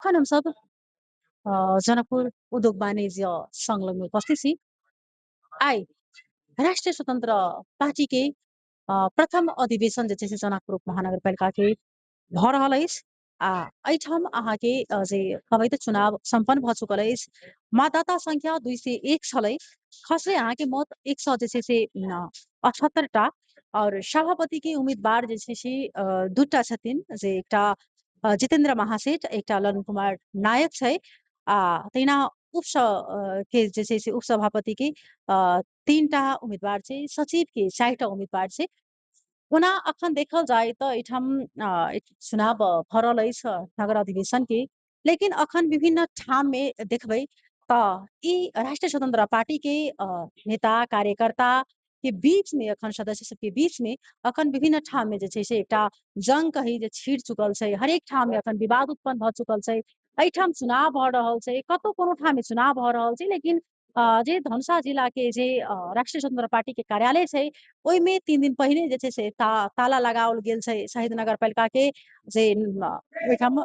अखन हमसब जनकपुर उद्योग वाणिज्य संघ लग में उपस्थित छी। आइ राष्ट्रिय स्वतंत्र पार्टी के प्रथम अधिवेशन जे छै से जनकपुर उप महानगरपालिका के भऽ रहल अछि आ एहिठाम अहाँके जे कहबै तऽ चुनाव सम्पन्न भऽ चुकल अछि। मतदाता संख्या 201 छलै, खसले अहाँके मत 100 जे छै से 78 टा और सभापति के उम्मीदवार जे छै से दूटा छथिन, जे एकटा जितेंद्र महासेठ, एकटा ललन कुमार नायक छै आ तहिना उप के जे छै से उपसभापति के 3टा उम्मीदवार छै, सचिव के 4टा उम्मीदवार छै। ओना अखन देखल जाय तऽ एहिठाम चुनाव भऽ रहल अछि नगर अधिवेशन के, लेकिन अखन विभिन्न ठाम में देखबै तऽ ई राष्ट्रिय स्वतंत्र पार्टी के नेता कार्यकर्ता के बीच में अखन सदस्य सबके बीच में अखन विभिन्न ठाम में जे छै से एकटा जंग कही जे छिड़ चुकल छै। हरेक ठाम में अखन विवाद उत्पन्न भऽ चुकल छै। एहिठाम चुनाव भऽ रहल छै, कतौ कोनो ठाम में चुनाव भऽ रहल छै, लेकिन जे धनुषा जिला के जे राष्ट्रिय स्वतंत्र पार्टी के कार्यालय छै ओहिमे 3 दिन पहिने जे छै से ताला लगाओल गेल छै। शहीद नगरपालिका के जे ओहिठाम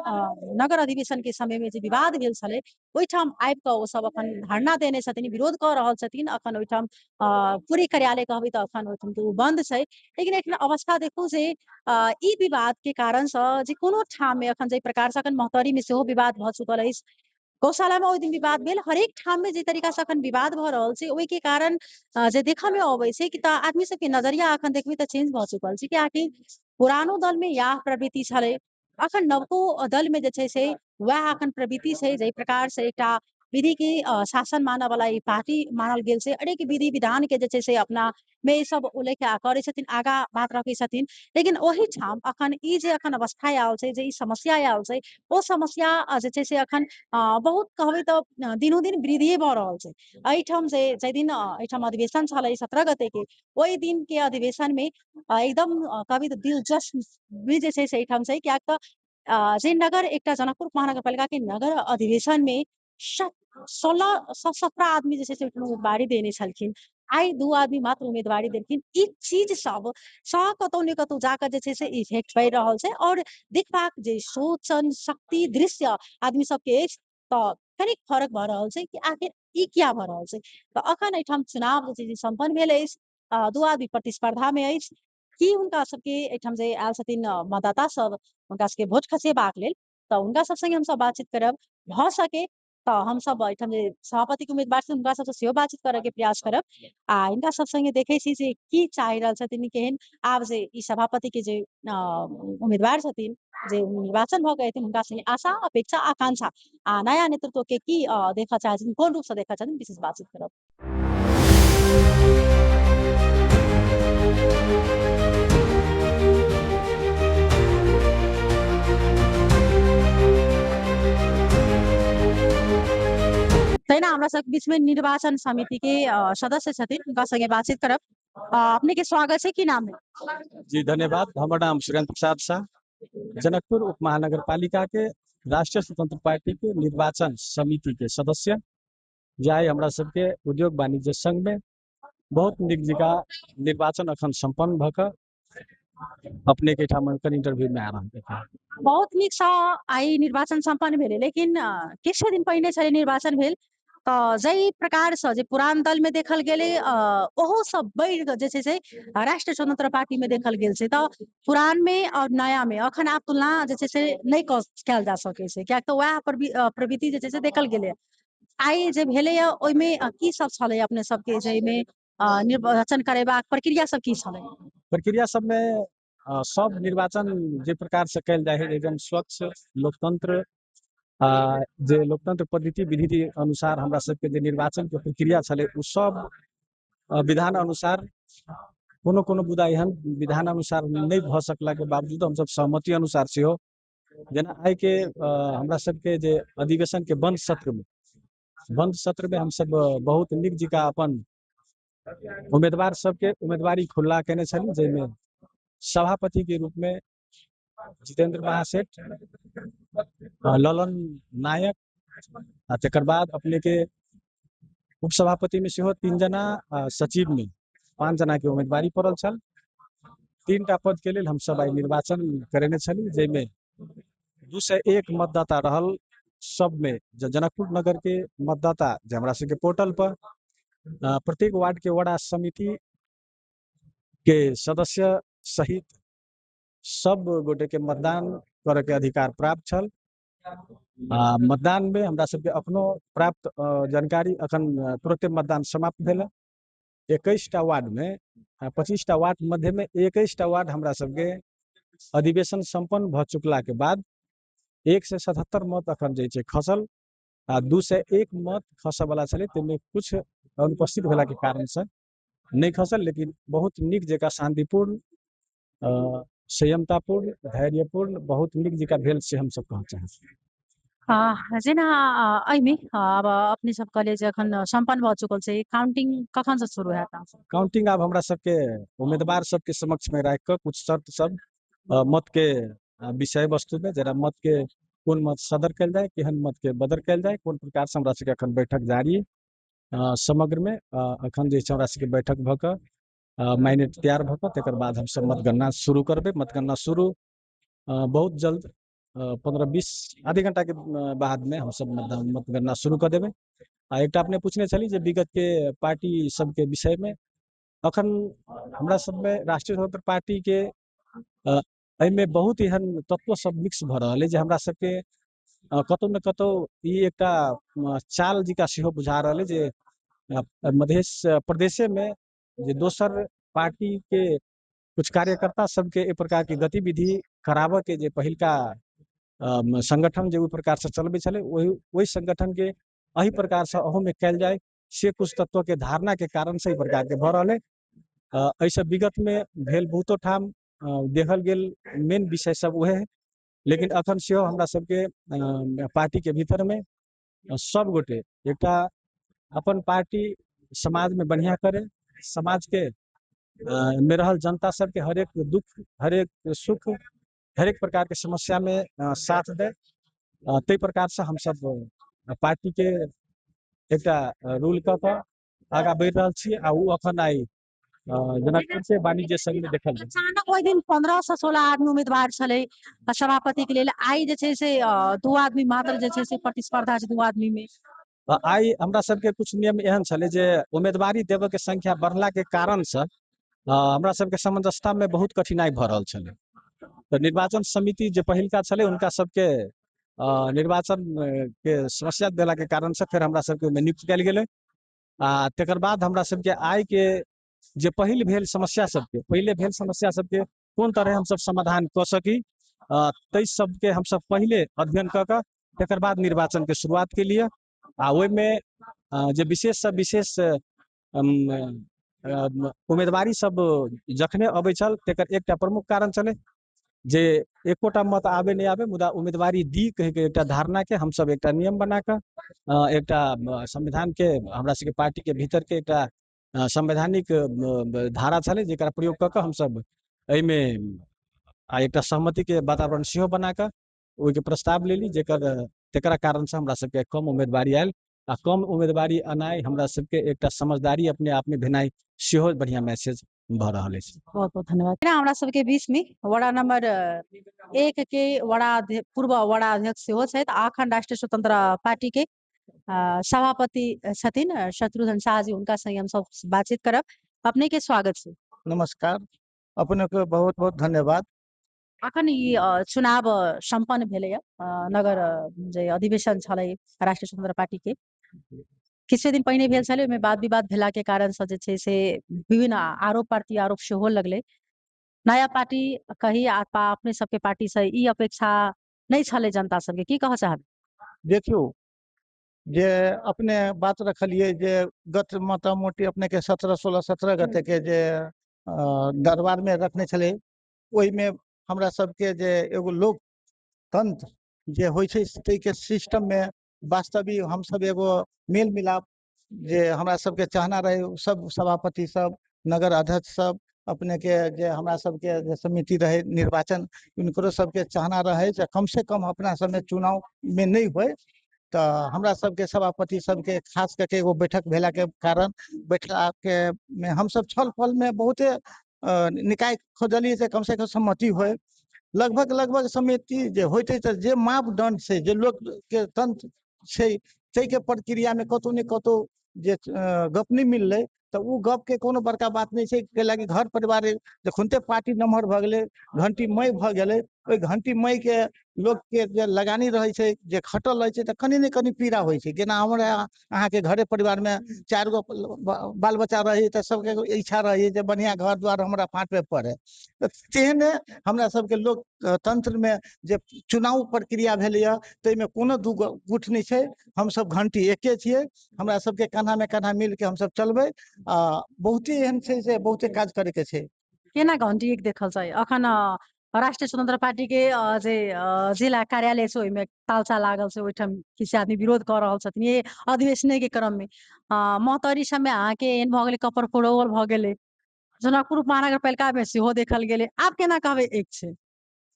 नगर अधिवेशन के समय में जे विवाद भेल छलै ओहिठाम आबि कऽ ओ सब अखन धरना देने छथिन, विरोध कऽ रहल छथिन। अखन ओहिठाम पूरे कार्यालय कहबै तऽ अखन ओहिठाम ओ बन्द छै, लेकिन एखन अवस्था देखू जे ई विवाद के कारण सँ जे कोनो ठाम में अखन जाहि प्रकार सँ अखन महोत्तरी में सेहो विवाद भऽ चुकल अछि, गौशाला में ओहि दिन विवाद भेल, हरेक ठाम में जे तरीका से अखन विवाद भऽ रहल छै ओहि के कारण जे देखऽ में अबै छै कि तऽ आदमी सबके नजरिया अखन देखबै तऽ चेंज भऽ चुकल छै। कियाकि पुरानो दल में इएह प्रवृत्ति छलै, अखन नवको दल में जे छै से वएह अखन प्रवृत्ति छै। जाहि प्रकार से एकटा विधि के शासन मानऽ वाला ई पार्टी मानल गेल छै, अनेक विधि विधान के जे छै से अपना में ई सब उल्लेख करै छथिन, आगा बात रखै छथिन, लेकिन ओहि ठाम अखन ई जे अखन अवस्था आयल छै, जे ई समस्या आयल छै, ओ समस्या जे छै से अखन बहुत कहबै तऽ दिनोदिन वृद्धिए भऽ रहल छै। एहिठाम जे जाहि दिन एहिठाम अधिवेशन छलै 17 गते के, ओहि दिन के अधिवेशन में एकदम कहबै तऽ दिलचस्प भी जे छै से एहिठाम छै। कियाक तऽ जे नगर एकटा जनकपुर महानगरपालिका के नगर अधिवेशन में 1617 आदमी जे छै से उम्मीदवारी देने छलखिन, आइ 2 आदमी मात्र उम्मीदवारी देलखिन। ई चीज सब सँ कतौ ने कतौ जाकऽ जे छै से इफेक्ट पड़ि रहल छै और देखबाक जे सोचन शक्ति दृश्य आदमी सबके अछि तऽ कनिक फरक भऽ रहल छै कि आखिर ई किया भऽ रहल छै। तऽ अखन एहिठाम चुनाव जे छै से सम्पन्न भेल अछि, 2 आदमी प्रतिस्पर्धा में अछि। की हुनका सबके एहिठाम जे आयल छथिन मतदाता सब, हुनका सबके वोट खसेबाक लेल, तऽ हुनका सब संगे हमसब बातचीत करब। भऽ सके तऽ हमसब एहिठाम जे सभापति के उम्मीदवार छथिन हुनका सबसँ सेहो बातचीत करऽ के प्रयास करब आ हिनका सब संगे देखै छी जे की चाहि रहल छथिन, केहन आब जे ई सभापति के जे उम्मीदवार छथिन जे निर्वाचन भऽ के एथिन हुनका संगे आशा अपेक्षा आकांक्षा आ नया नेतृत्व के की देखऽ चाहै छथिन, कोन रूप से देखऽ चाहै छथिन, विशेष बातचीत करब। तहिना हमरा सबके बीच में निर्वाचन समिति के सदस्य छथिन, हुनका संगे बातचीत करब। अपने के स्वागत छै, की नाम है? जी धन्यवाद, हमर नाम सुरेंद्र प्रसाद शाह, जनकपुर उप महानगरपालिका के राष्ट्रीय स्वतंत्र पार्टी के निर्वाचन समिति के सदस्य। जाहि हमरा सबके उद्योग वाणिज्य संघ में बहुत नीक जकाँ निर्वाचन अखन सम्पन्न भऽ कऽ अपने के ठाम एखन इंटरव्यू में आ रहल छै। बहुत नीक सँ आइ निर्वाचन सम्पन्न भेलै, लेकिन किछु दिन पहिने छलै निर्वाचन भेल, तऽ जाहि प्रकार सँ जे पुरान दल में देखल गेलै, ओहो सब बढ़ि कऽ जे छै से राष्ट्रीय स्वतंत्र पार्टी में देखल गेल छै। तऽ पुरान में और नया में अखन आब तुलना जे छै से नहि कयल जा सकै छै, कियाक तऽ वएह प्रवृत्ति जे छै से देखल गेलै। आइ जे भेलैया ओहिमे की सब छलै अपने सबके, जाहिमे निर्वाचन करेबाक प्रक्रिया सब की छलै? प्रक्रिया सबमे सब निर्वाचन जे प्रकार से कयल जाइ है एकदम स्वच्छ लोकतंत्र, जे लोकतंत्र पद्धति विधि अनुसार हमरा सबके जे निर्वाचन के प्रक्रिया छलै ओ सब विधान अनुसार कोनो कोनो बुदा एहन विधान अनुसार नहि भऽ सकला के बावजूद हमसब सहमति अनुसार सेहो, जेना आइ के हमरा सबके जे अधिवेशन के बंद सत्र में हमसब बहुत नीक जकाँ अपन उम्मीदवार सबके उम्मीदवारी खुला केने छली, जाहिमे सभापति के रूप में जितेंद्र महासेठ, ललन नायक, आ तकर बाद अपने के उपसभापति में सेहो 3 जना, सचिव में 5 जना के उम्मीदवारी पड़ल छल। 3टा पद के लेल हमसब आइ निर्वाचन करेने छली, जाहिमे 201 मतदाता रहल सबमे जनकपुर नगर के मतदाता जे हमरा सबके पोर्टल पर प्रत्येक वार्ड के वडा समिति के सदस्य सहित सब गोटे के मतदान करे के अधिकार प्राप्त छल। मतदान में हमरा सबके अखनो प्राप्त जानकारी अखन तुरंते मतदान समाप्त भेल। 21टा वार्ड में 25टा वार्ड मध्य में 21टा वार्ड हमरा सबके अधिवेशन संपन्न भ चुकला के बाद 177 मत अखन जे छै खसल आ 201 मत खसऽ वाला छलै, ताहिमे कुछ अनुपस्थित भेला के कारण से नहि खसल, लेकिन बहुत नीक जकाँ शांतिपूर्ण, संयमतापूर्ण, धैर्यपूर्ण बहुत नीक जकाँ भेल से हमसब कहऽ चाहै छी। जेना एहिमे आब अपने सब कहलियै जे अखन सम्पन्न भऽ चुकल छै, काउंटिंग कखन से शुरू हैत? काउंटिंग आब हमरा सबके उम्मीदवार सबके समक्ष में राखि कऽ कुछ शर्त सब मत के विषय वस्तु में, जेना मत के कोन मत सदर कयल जाय, केहन मत के बदर कयल जाय, कोन प्रकार से हमरा सबके अखन बैठक जारी समग्र में अखन जे छै हमरा सबके बैठक भऽ कऽ माइनेट तैयार भऽ कऽ तकर बाद हमसब मतगणना शुरू करबै। मतगणना शुरू बहुत जल्द 15-20 आधे घंटा के बाद में हमसब मतगणना शुरू कऽ देबै। आ एकटा अपने पूछने छली जे विगत के पार्टी सबके विषय में, अखन हमरा सबमे राष्ट्रीय स्वतंत्र पार्टी के एहिमे बहुत एहन तत्व सब मिक्स भऽ रहल अइ जे हमरा सबके कतौ ने कतौ ई एकटा चाल जिका सेहो बुझा रहल अइ जे मधेश प्रदेशे में जे दोसर पार्टी के कुछ कार्यकर्ता सबके एहि प्रकार के गतिविधि कराबऽ के जे पहिलका संगठन जे ओहि प्रकार से चलबै छलै, ओहि संगठन के एहि प्रकार से अहूमे कयल जाय से कुछ तत्व के धारणा के कारण से एहि प्रकार के भऽ रहल अइ। एहिसँ विगत में भेल बहुतो ठाम देखल गेल मेन विषय सब उएह है, लेकिन अखन सेहो हमरा सबके पार्टी के भीतर में सब गोटे एकटा अपन पार्टी समाज में बढ़िया करे, समाज के में रहल जनता सबके हरेक दुख, हरेक सुख, हरेक प्रकार के समस्या में साथ दे, ताहि प्रकार से हमसब पार्टी के एकटा रूल कऽ कऽ आगाँ बढ़ि रहल छी। आ ओ अखन आइ जनकपुर से वाणिज्य संघ में देखल गेल। अचानक ओहि दिन 15 से 16 आदमी उम्मीदवार छलै सभापति के लेल, आइ जे छै से 2 आदमी मात्र जे छै से प्रतिस्पर्धा छै 2 आदमी में। आइ हमरा सबके कुछ नियम एहन छलै जे उम्मीदवारी देबऽ के संख्या बढ़ला के कारण से हमरा सबके सामंजस्यता में बहुत कठिनाई भऽ रहल छलै। तऽ निर्वाचन समिति जे पहिलका छलै हुनका सबके निर्वाचन के समस्या देला के कारण से फेर हमरा सबके ओहिमे नियुक्त कयल गेलै। आ तकर बाद हमरा सबके आइ के जे पहिल भेल समस्या सबके, पहिले भेल समस्या सबके कोन तरह हमसब समाधान कऽ सकी, ताहि सबके हमसब पहिले अध्ययन कऽ कऽ तकर बाद निर्वाचन के शुरुआत केलियै। आ ओहिमे जे विशेष से विशेष उम्मीदवारी सब जखने अबै छल तकर एकटा प्रमुख कारण छलै जे एकोटा मत आबे नहि आबे, मुदा उम्मीदवारी दी कहिके एकटा धारणा के हमसब एकटा नियम बना कऽ एकटा संविधान के हमरा सबके पार्टी के भीतर के एकटा संवैधानिक धारा छलै जेकरा प्रयोग कऽ कऽ हमसब एहिमे आ एकटा सहमति के वातावरण सेहो बना कऽ ओहिके प्रस्ताव लेली, जेकर तकरा कारण से हमरा सबके कम उम्मीदवारी आयल। आ कम उम्मीदवारी अनाइ हमरा सबके एकटा समझदारी अपने आप में भेनाइ सेहो बढ़िया मैसेज भऽ रहल अछि। बहुत बहुत धन्यवाद। हमरा सबके बीच में वडा नंबर 1 के वडा पूर्व वडा अध्यक्ष सेहो छथि, अखन राष्ट्रीय स्वतंत्र पार्टी के सभापति छथिन शत्रुघ्न शाह जी, उनका संग हम सब बातचीत करब। अपने के स्वागत छै। नमस्कार, अपने के बहुत बहुत धन्यवाद। अखन ई चुनाव सम्पन्न भेलैया, नगर जे अधिवेशन छलै राष्ट्रीय स्वतंत्र पार्टी के, किछु दिन पहिने भेल छलै, ओहिमे वाद विवाद भेला के कारण से जे छै से विभिन्न आरोप प्रत्यारोप सेहो लगलै। नया पार्टी कही आ अपने सबके पार्टी से ई अपेक्षा नहि छलै जनता सबके, की कहऽ चाहब? देखियौ जे अपने बात रखलियै जे गत मोटा मोटी अपने के 17, 16, 17 गते के जे दरबार में रखने छलै, ओहिमे हमरा सबके जे एगो लोकतंत्र जे होइ छै ताहिके सिस्टम में वास्तविक हमसब एगो मेल मिलाप जे हमरा सबके चाहना रहे, सब सभापति सब, नगर अध्यक्ष सब, अपने के जे हमरा सबके जे समिति रहे निर्वाचन, उनको सबके चाहना रहे जे कम से कम अपना सबमे चुनाव में नहीं होए। तो हमरा सबके सभापति सबके खास करके एगो बैठक भेला के कारण बैठक के में हम सब छल फल में बहुते निकाय खोजलिए से कम से कम सम्मति होए, लगभग लगभग समिति जे होइत तऽ जे मापदंड छै, जे लोकके तंत्र छै, ताहिके प्रक्रियामे कतहु ने कतहु जे गप नहि मिललै, तऽ ओ गपके कोनो बड़का बात नहि छै। कैलाकि घर परिवार जखनते पार्टी नमहर भऽ गेलै, घंटी मय भऽ गेलै, ओहि घंटी मयके लोकके जे लगानी रहै छै, जे खटल रहै छै, तऽ कनि ने कनि पीड़ा होइ छै। जेना हमरा अहाँके घरे परिवारमे 4 गो बाल बच्चा रहै, तऽ सबके इच्छा रहै जे बढ़िआँ घर द्वार हमरा फाँटमे पड़े। तऽ तेहने हमरा सबके लोकतंत्रमे जे चुनाव प्रक्रिया भेलैए ताहिमे कोनो दू गुट नहि छै। हमसब घंटी एके छियै, हमरा सबके कन्हामे कन्हा मिलके हमसब चलबै। आ बहुते एहन छै जे बहुते काज करैके छै। केना घंटी एक देखल जाय? अखन राष्ट्रिय स्वतंत्र पार्टी के जे जिला कार्यालय छै ओहिमे तालचा लागल छै, ओहिठाम किछु आदमी विरोध कऽ रहल छथिन। ये अधिवेशने के क्रम में महोत्तरी सबमे अहाँके एहन भऽ गेलै, कपड़ फोड़ौल भऽ गेलै, जनकपुर उपमहानगरपालिका मे सेहो देखल गेलै। आब केना कहबै एक छै?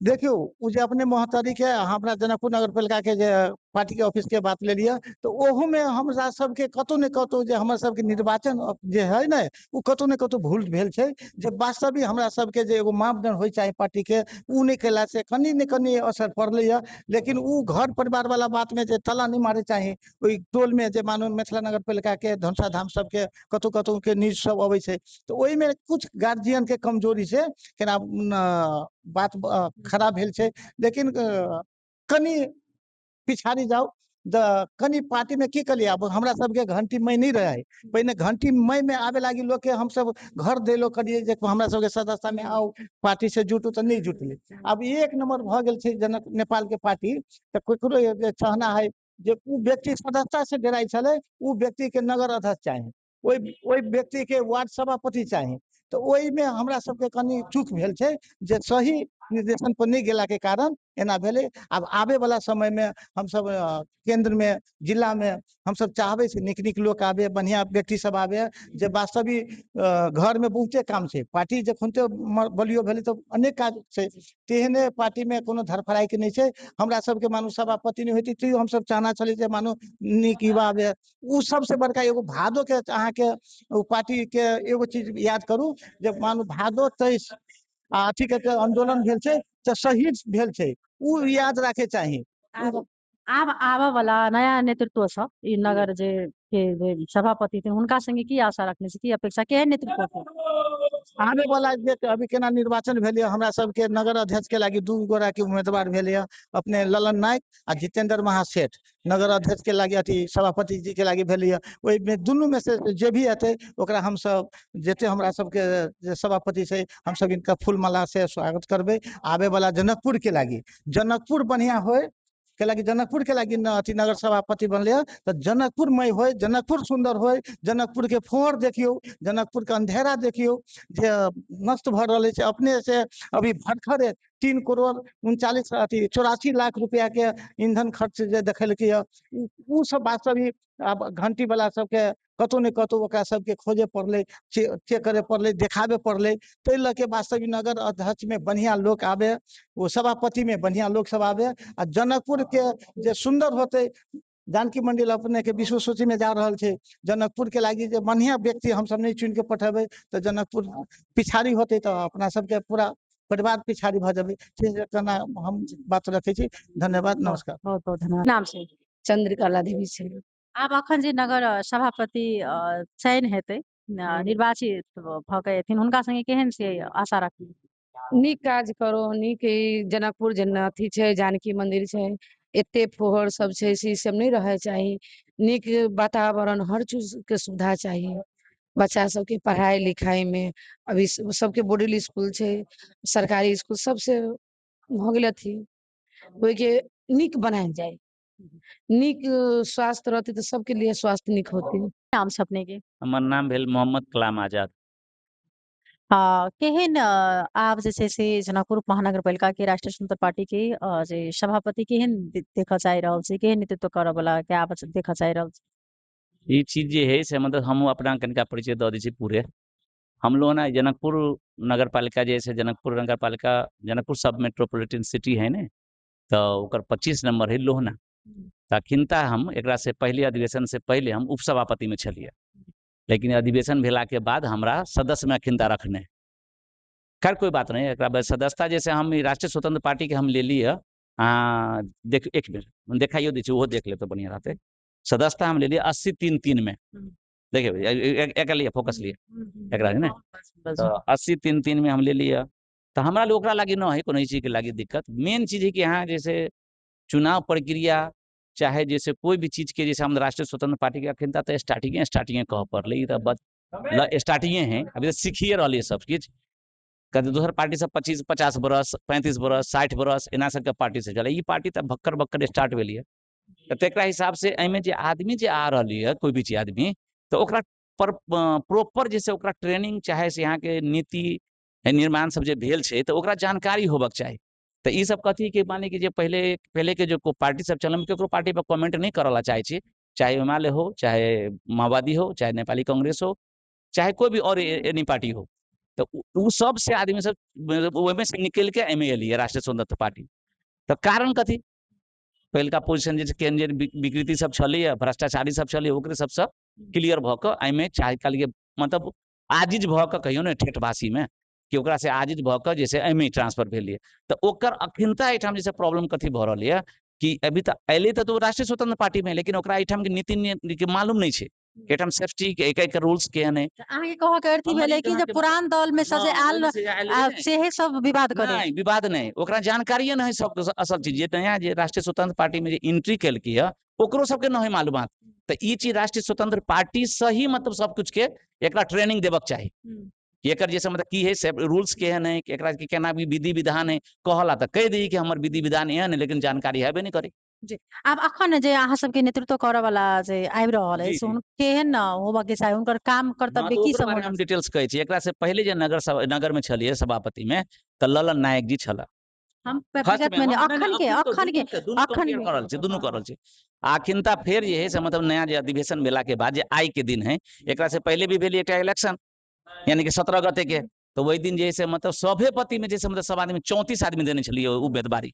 देखियौ, ओ जे अपने महोत्तरी के हमरा जनकपुर नगरपालिका के जे पार्टी के ऑफिस के बात लेलियै, तऽ ओहूमे हमरा सबके कतहु ने कतहु जे हमर सबके निर्वाचन जे है ने, ओ कतहु ने कतहु भूल भेल छै। जे वास्तविक हमरा सबके जे एगो मापदंड होइ चाही पार्टी के, ओ नहि केला से कनि ने कनि असर पड़लैया। लेकिन ओ घर परिवार वाला बात में जे ताला नहि मारे चाही, ओहि टोल में जे मानू मिथिला नगरपालिका के धनुषा धाम सबके कतहु कतहु के न्यूज सब अबै छै, तऽ ओहिमे कुछ गार्जियन के कमजोरी से केना बात खराब भेल छै। लेकिन कनि पिछाड़ी जाउ तऽ कनि पार्टी में की कलियै, आब हमरा सबके घंटी मय नहि रहै। पहिने घंटी मय में आबे लागी लोक के हमसब घर देलो करियै जे हमरा सबके सदस्यता में आउ, पार्टी से जुटू, तऽ नहि जुटलै। आब एक नंबर भऽ गेल छै जनक नेपाल के पार्टी, तऽ ककरो जे चाहना है जे ओ व्यक्ति सदस्यता से डराइ छलै, ओ व्यक्ति के नगर अध्यक्ष चाही, ओहि व्यक्ति के वार्ड सभापति चाही। तऽ ओहिमे हमरा सबके कनि चूक भेल छै जे सही निर्देशन पर नहि गेला के कारण एना भेलै। आब आबे वाला समय में हमसब केंद्र में, जिला में हमसब चाहबै से नीक नीक लोक आबे, बढ़िया व्यक्ति सब आबे, जे वास्तविक घर में बहुते काम छै। पार्टी जखनते बलियो भेलै तऽ अनेक काज छै, तेहने पार्टी में कोनो धरफड़ाई के नहि छै। हमरा सबके मानू सभापति नहि होइतै तैयो हमसब चाहना छलै जे मानू नीक युवा आबे। ओ सबसे बड़का एगो भादो के अहाँके ओ पार्टी के एगो चीज याद करू जे मानू भादो 23 आ अथी के आंदोलन भेल छै तऽ शहीद भेल छै, उ याद राखे चाही। आब आबऽ वाला नया नेतृत्व सब ई नगर जे के जे सभापति थे हुनका संगे की आशा रखने छी, की अपेक्षा, केहन नेतृत्व छै? आबे वाला जे अभी केना निर्वाचन भेल हमरा सबके नगर अध्यक्ष के लागी 2 गोरा के उम्मीदवार भेल, अपने ललन नायक आ जितेंद्र महासेठ नगर अध्यक्ष के लागी अथी सभापति जी के लागी भेल। ओहिमे दुनू में से जे भी हेतै ओकरा हमसब जते हमरा सबके जे सभापति छै हमसब इनका फूल माला से स्वागत करबै। आबे वाला जनकपुर के लागी जनकपुर बढ़िया होय के लागी जनकपुर के लागी अथी नगर सभापति बनले तऽ जनकपुरमय होय, जनकपुर सुंदर होय, जनकपुर के फोहर देखियौ, जनकपुर के अंधेरा देखियौ जे नष्ट भऽ रहल छै। अपने से अभी भरखरे 3 करोड़ 39 अथी 84 लाख रुपया के ईंधन खर्च जे देखेलकै उ सब वास्तविक आब घंटी वाला सबके कतहु ने कतहु ओकरा सबके खोजे पड़लै, चेक करे पड़लै, देखाबे पड़लै। ताहि लऽ के वास्तविक नगर अध्यक्ष में बढ़िया लोक आबे, ओ सभापति में बढ़िया लोक सब आबे आ जनकपुर के जे सुंदर होतै। जानकी मंदिर अपने के विश्व सूची में जा रहल छै, जनकपुर के लागी जे बढ़िया व्यक्ति हमसब नहीं चुन के पठेबै तऽ जनकपुर पिछाड़ी होतै, तऽ अपना सबके पूरा परिवार पिछाड़ी भऽ जेबै। केना हम बात रखै छी। धन्यवाद, नमस्कार। बहुत बहुत धन्यवाद। नाम छै? चंद्रिकला देवी छै। आब अखन जे नगर सभापति चयन हेतै, निर्वाचित भऽ के एथिन, हुनका संगे केहन छै आशा रखी? नीक काज करो, नीक जनकपुर जेना अथी छै, जानकी मंदिर छै, एते फोहर सब छै, से सब नहीं रहे चाही। नीक वातावरण, हर चीज के सुविधा चाही। बच्चा सबके पढ़ाई लिखाई में अभी सबके बोर्डिंग स्कूल छै, सरकारी स्कूल सबसे भऽ गेल अथी, ओहिके नीक बनायल जाय, नीक स्वास्थ्य रहतै तऽ सबके लिए स्वास्थ्य नीक होतै। नाम छै अपने के? हमर नाम भेल मोहम्मद कलाम आजाद। केहन आब जे छै से जनकपुर महानगरपालिका के राष्ट्रीय स्वतंत्र पार्टी के जे सभापति केहन देखऽ चाहि रहल छै, केहन नेतृत्व करऽ वाला के आब देखऽ चाहि रहल छै? ई चीज जे है से मतलब हम अपना कनिका परिचय दऽ दै छी पूरे। हम लोग ना जनकपुर नगरपालिका जे है, जनकपुर नगरपालिका जनकपुर सब मेट्रोपॉलिटन सिटी है ने, तऽ ओकर 25 नंबर है लोहना। तऽ अखिनता हम एकरा से पहले अधिवेशन से पहले हम उपसभापति में छलियै, लेकिन अधिवेशन भेला के बाद हमरा सदस्य में अखिनता रखने। खैर कोई बात नहीं। एकरा बाद सदस्यता जैसे हम ई राष्ट्रीय स्वतंत्र पार्टी के हम लेली है, देख एक मिनट देखाइयो दै छी, ओहो देख लेब तऽ बढ़िया रहतै। सदस्यता हम लेलियै 80-3-3 में, देखियौ एक लिअ फोकस लिअ एकरा ने, तऽ 80-3-3 में हम लेलियै। तऽ हमरा लोग ओकरा लागी न है कोनो चीज के लागी दिक्कत। मेन चीज है कि यहाँ जैसे चुनाव प्रक्रिया चाहे जैसे कोई भी चीज के, जैसे हम राष्ट्रीय स्वतंत्र पार्टी के अखन तऽ स्टार्टिंगे स्टार्टिंगे कहऽ पड़लै, ई तऽ स्टार्टिंगे है, अभी तऽ सीखिए रहलियै सब किछु। कते दोसर पार्टी सब 25-50 बरस 35 बरस 60 बरस एना सबके पार्टी से चलै, ई पार्टी तऽ भक्कर भक्कर स्टार्ट भेलियै। तऽ तकरा हिसाब से एहिमे जे आदमी जे आ रहली है कोई भी चीज आदमी, तऽ ओकरा पर प्रॉपर जैसे ओकरा ट्रेनिंग चाहे से यहाँके नीति निर्माण सब जे भेल छै तऽ ओकरा जानकारी होबक चाही। तऽ ई सब कथी के माने कि जे पहले पहले के जो पार्टी सब चलल, केकरो पार्टी पर कमेंट नहीं करऽ ला चाहै छी, चाहे एमाले हो, चाहे माओवादी हो, चाहे नेपाली कांग्रेस हो, चाहे कोई भी और एनी पार्टी हो, तऽ उ सब से आदमी सब ओहिमे से निकलि के एहिमे एलियै राष्ट्रीय स्वतंत्र पार्टी। तऽ कारण कथी, पहिलका पोजिशन जे केहन जे विकृति सब छलैया, भ्रष्टाचारी सब छलै, ओकरे सबसँ क्लियर भऽ कऽ एहिमे चाहे कहलियै मतलब आजिज भऽ कऽ कहियौ ने ठेठ भाषीमे कि ओकरा से आजिज भऽ कऽ जैसे एहिमे ट्रांसफर भेलियै। तऽ ओकर अखिनता एहिठाम जैसे प्रॉब्लम कथी भऽ रहल यऽ कि अभी तऽ एलै तऽ राष्ट्रीय स्वतंत्र पार्टीमे, लेकिन ओकरा एहिठाम के नीति के मालूम नहि छै, एहिठाम सेफ्टी के एक एक रूल्स केहन है। अहाँके कहऽ के अर्थ ई भेलै कि जे पुरान दल में से जे आयल सेहे सब विवाद करे। नहीं, विवाद नहीं, ओकरा जानकारिये नहीं सब असल चीज। जे नया जे राष्ट्रीय स्वतंत्र पार्टी में जे एंट्री केलकी है ओकरो सबके नहीं मालूमात। तऽ ई चीज राष्ट्रीय स्वतंत्र पार्टी सही मतलब सब कुछ के एकरा ट्रेनिंग देबक चाही कि एकर जैसे मतलब की है से रूल्स केहन है, एकरा के केना भी विधि विधान है। कहला तऽ कहि दी कि हमर विधि विधान एहन है, लेकिन जानकारी हेबे नहीं करे। जी, आब अखन जे अहाँ सबके नेतृत्व करऽ वाला जे आबि रहल अछि, केहन होबऽ के चाही, हुनकर काम कर्तव्य की सब? हम डिटेल्स कहै छी। एकरा से पहिले जे नगर सभा नगर में छलियै सभापति में तऽ ललन नायक जी छला। हम दुनू कर रहल छी। आखिनता फेर जे है से मतलब नया जे अधिवेशन भेला के बाद जे आइ के दिन है, एकरा से पहले भी भेल एकटा इलेक्शन यानी कि 17 गते के, तो वही दिन जे है मतलब सभे पति में जैसे मतलब सब आदमी 34 आदमी देने छलियै उम्मीदवारी,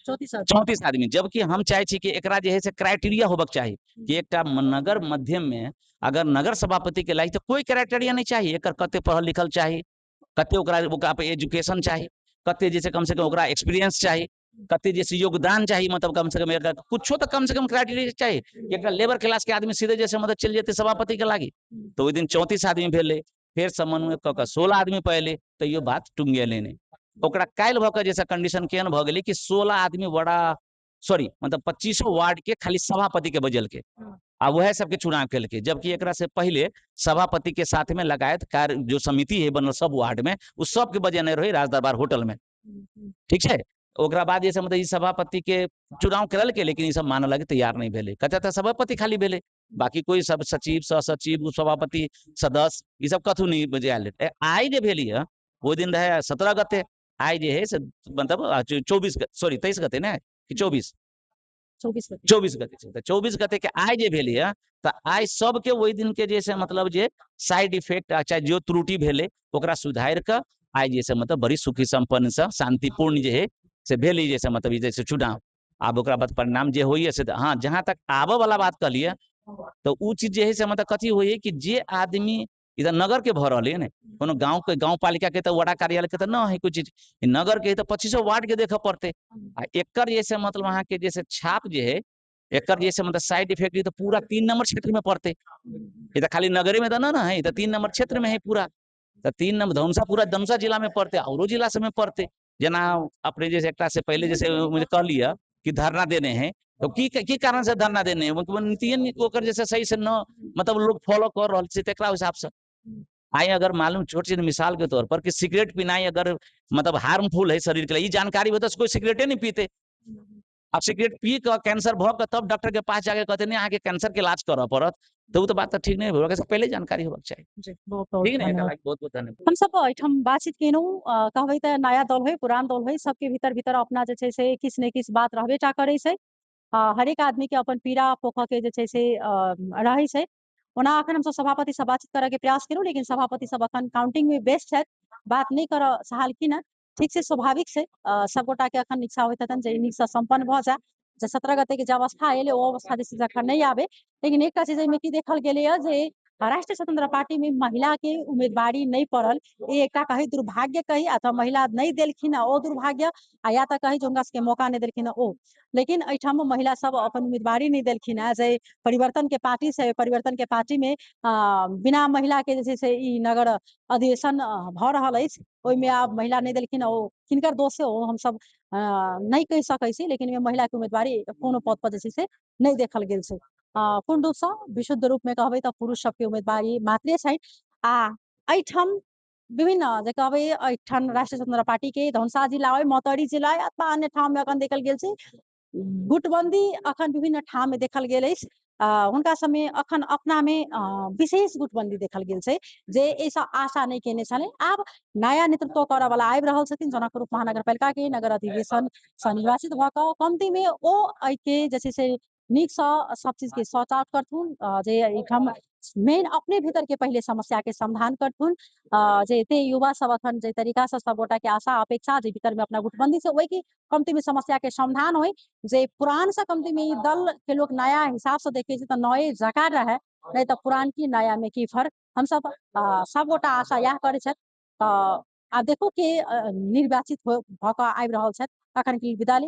34 आदमी। जबकि हम चाहे छी कि एकरा जे है से क्राइटेरिया होबक चाही कि एकटा नगर मध्यम में अगर नगर सभापति के लागि तो कोई क्राइटेरिया नहीं चाहिए, एकर कते पढ़ल लिखल चाही, कते ओकरा ओकरा पे एजुकेशन चाही, कते जैसे कम से कम ओकरा एक्सपीरियंस चाही, कते जैसे योगदान चाही, मतलब कम से कम एकरा कुछो तो कम से कम क्राइटेरिया चाही। एकरा लेबर क्लास के आदमी सीधे जैसे मतलब चलि जेतै सभापति के लागि। तो ओहि दिन 34 आदमी भेलै, फेर समन्वय कऽ कऽ 16 आदमी पहले, तैयो बात टुंगेलै नहि। ओकरा काल्हि भऽ कऽ जैसे कंडीशन केहन भऽ गेलै कि 16 आदमी बड़ा सॉरी मतलब 25 वार्ड के खाली सभापति के बजलकै आ वह सबके चुनाव केलकै। जबकि एकरा से पहले सभापति के साथ में लगायत कार्य जो समिति है बनल सब वार्ड में, उ सबके बजेने रहे राजदरबार होटल में, ठीक छै। ओकरा बाद जे मतलब ई सभापति के चुनाव करलकै, लेकिन ई सब मानऽ लागी तैयार नहीं भेलै। कतऽ तऽ सभापति खाली भेलै, बाकी कोई सब सचिव सह सचिव सभापति सदस्य ई सब कथू नहीं बजायल। आइ जे भेली है ओहि दिन रहे 17 गते, आइ जे है से मतलब 24 सॉरी 23 गते ने कि 24 गते छै। तऽ 24 गते के आइ जे भेली है तऽ आइ सबके ओहि दिन के जे मतलब जे साइड इफेक्ट चाहे जो त्रुटि भेलै ओकरा सुधारि कऽ आइ जे मतलब बड़ी सुखी सम्पन्न से शांतिपूर्ण जे है से भेली जैसे मतलब जैसे चुनाव। आब ओकरा बाद परिणाम जे होइए से हाँ, जहाँ तक आबऽ वाला बात कहलियै तऽ उ चीज जे है से मतलब कथी होइए कि जे आदमी इधर नगर के भऽ रहल है ने, कोनो गाँव के गाँव पालिका के तऽ वड़ा कार्यालय के तऽ न है कोई चीज, नगर के तऽ 25 वार्ड के देखऽ पड़तै। आ एकर जैसे मतलब अहाँके जैसे छाप जे है एकर जैसे मतलब साइड इफेक्ट तऽ पूरा 3 नंबर क्षेत्र में पड़तै। ई तऽ खाली नगरे में तऽ न है, तऽ 3 नंबर क्षेत्र में है पूरा। तऽ 3 नंबर धनुषा पूरा धनुषा जिला में पड़तै, औरो जिला सब में पड़तै। जेना अपने जैसे एकटा से पहले जैसे मुझे कहलियै कि धरना देने हैं, तो की कारण से धरना देने हैं, नीतिये ओकर जैसे सही से न मतलब लोग फॉलो कर रहल छै तकरा हिसाब से। आइ अगर मालूम छोट चीज मिसाल के तौर पर कि सिगरेट पीनाइ अगर मतलब हार्मफुल है शरीर के लिए, ई जानकारी होता कोई सिगरेटे नहीं पीते। अब सिगरेट पी कऽ कैंसर भऽ कऽ तब डॉक्टर के पास जाके कहते नहीं अहाँके कैंसर के इलाज करऽ पड़त, तऽ उ तऽ बात तऽ ठीक नहीं भेल, पहले जानकारी होबाक चाही। ठीक ने, बहुत बहुत धन्यवाद। हम सब एहिठाम बातचीत केलहुँ, कहबै तऽ नया दल होइ पुरान दल होइ सबके भीतर भीतर अपना जे छै से किछु ने किछु बात रहबे टा करै छै। हरेक आदमी के अपन पीड़ा पोखऽ के जे छै से रहै छै। ओना अखन हमसब सभापति से बातचीत करऽ के प्रयास केलहुँ, लेकिन सभापति सब अखन काउंटिंग में व्यस्त छथि, बात नहि करऽ चाहलखिन हँ। ठीक छै, स्वाभाविक छै, सबगोटा के अखन इच्छा होइत हेतनि जे नीकसँ सम्पन्न भऽ जाय, जे 17 गते के जे अवस्था एलै ओ अवस्था जे छै से अखन नहि आबै। लेकिन एकटा चीज एहिमे की देखल गेलैए जे राष्ट्रिय स्वतंत्र पार्टी में महिला के उम्मीदवारी नहि पड़ल, ई एकटा कही दुर्भाग्य कही अथवा महिला नहि देलखिन ओ दुर्भाग्य, आ या तऽ कही जे हुनका सबके मौका नहि देलखिन ओ। लेकिन एहिठाम महिला सब अपन उम्मीदवारी नहि देलखिन है, जे परिवर्तन के पार्टी से परिवर्तन के पार्टी में बिना महिला के जे छै से ई नगर अधिवेशन भऽ रहल अछि, ओहिमे आब महिला नहि देलखिन, ओ किनकर दोष है ओ हमसब नहि कहि सकै छी, लेकिन ओहिमे महिला के उम्मीदवारी कोनो पद पर जे छै से नहि देखल गेल छै। पूर्ण रूपसँ विशुद्ध रूप में कहबै तऽ पुरुष सबके उम्मीदवारी मात्रे छै। आ एहिठाम विभिन्न जे कहबै एहिठाम राष्ट्रिय स्वतंत्र पार्टी के धनुषा जिला होइ, मतहरी जिला होइ अथवा अन्य ठाम में अखन देखल गेल छै गुटबंदी अखन विभिन्न ठाम में देखल गेल अछि। हुनका सबमे अखन अपना में विशेष गुटबंदी देखल गेल छै जे एहिसँ आशा नहि केने छलै। आब नया नेतृत्व करऽ वाला आबि रहल छथिन जनकपुर महानगरपालिका के नगर अधिवेशन सँ निर्वाचित भऽ कऽ, कमती में ओ एहिके जे छै से नीकसँ सब चीज के सॉर्ट आउट करथुन, जे एहिठाम मेन अपने भीतर के पहिले समस्या के समाधान करथुन, जे एते युवा सब अखन जे तरीका से सब गोटा के आशा अपेक्षा जे भीतर में अपना गुटबंदी से ओहि के कमती में समस्या के समाधान होय, जे पुरान से कमती में ई दल के लोग नया हिसाब से देखे छै तऽ नए जकाँ रहे, नहीं तऽ पुरान की नया में की फर्क। हमसब सब गोटा आशा इएह करै छथि। तऽ आब देखू कि निर्वाचित भऽ कऽ आबि रहल छथि। अखन के विदा लेब।